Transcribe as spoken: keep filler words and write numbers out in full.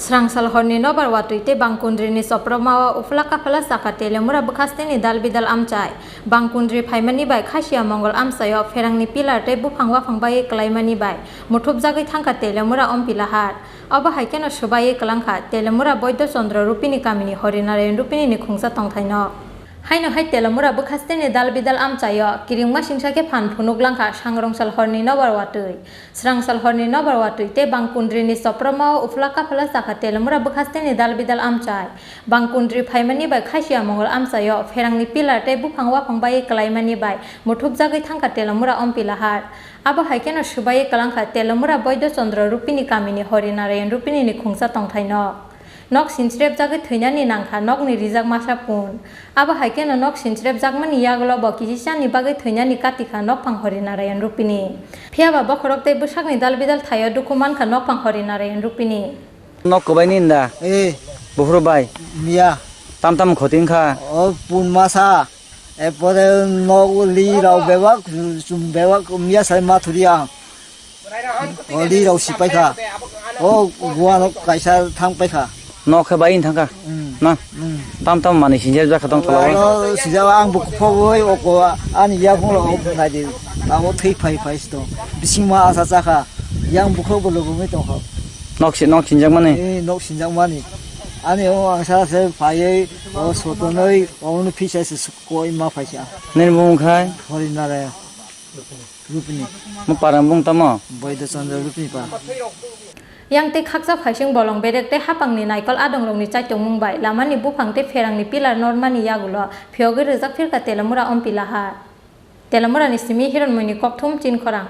Srangsal horni nobar watwi tei bangkundrini chopropmao uphla kaphla chakha Telemura bwkhasteni dal bidal amchai. Bangkundri phaimani bai Khasiya Mongol amchaio pherangni pillar tei buphang waphang bai klaimani bai muthupjagwi thangkha Telemura Ompila har. Obo hai kheno swbaiwi kwlangkha Telemura Boido Chandra Rupini kamini Horinarayan Rupinini khungsa tongthaino. Haino hai Telemura bwkhasteni dal bidal amchaio kiringma singsa khe phan phunuk langkha sangrongsal horni nobar watwi. Srangsal horni nobar watwi tei bangkundrini chopropmao uphla kaphla chakha Telemura bwkhasteni dal bidal amchai. Bangkundri phaimani bai Khasiya Mongol amchaio pherangni pillar tei buphang waphang bai klaimani bai muthupjagwi thangkha Telemura Ompila har. Abo hai kheno swbaiwi kwlangkha Telemura Boido Chandra Rupini kamini Horinarayan Rupinini khungsa tongthaino. Nok sinsrepjagwi thwinani nangkha nokni rijak masa pun. Abo hai kheno nok sinsrepjakmani yagulo bo kisisani bagwi thwinani katikha nokphang Horinarayan Rupini. Phiyaba bokhorok tei bwsakni dal bidal thaio dukhu mankha nokphang Horinarayan Rupini. Nok kwbai ni da? Eh. Buphuru bai? Miya. Tam tam khoti wngkha? O pun masa. Epore nok li rao bebak, chum bebak, miya sai ma thuri ang. O li rao si paikha. O guano kaisa thang paikha. Nok khe bai thangkha. Hmm. Na? Hmm. Tam tam mani sinjak jakha tong thala. Ano sijak ang bukhu phogoi oko ani yaphung rao nai di. Abo thwi phai phai si tong. Bising ma asa chakha. Yang bukhu bo logomoi tongkha. Nok si, nok sinjak mani? Eh, nok sinjak mani. Ani o ang sa se phaiwi, o sotonoi, o no phisa se koi ma phaisa. Nini bumung khai? Horinarayan. Rupini. Mo parang bung tamo? Boido Chandra Rupini pa. Yang tei khaksa phaising bolong berek tei hapangni naikol adongrokni chaitokmung bai lamani buphang tei pherangni pillar normani yagulo phiyogwi rwjak phirkha Telemura Ompila har. Telemurani simi Hironmoini kokthum Chinkhorang.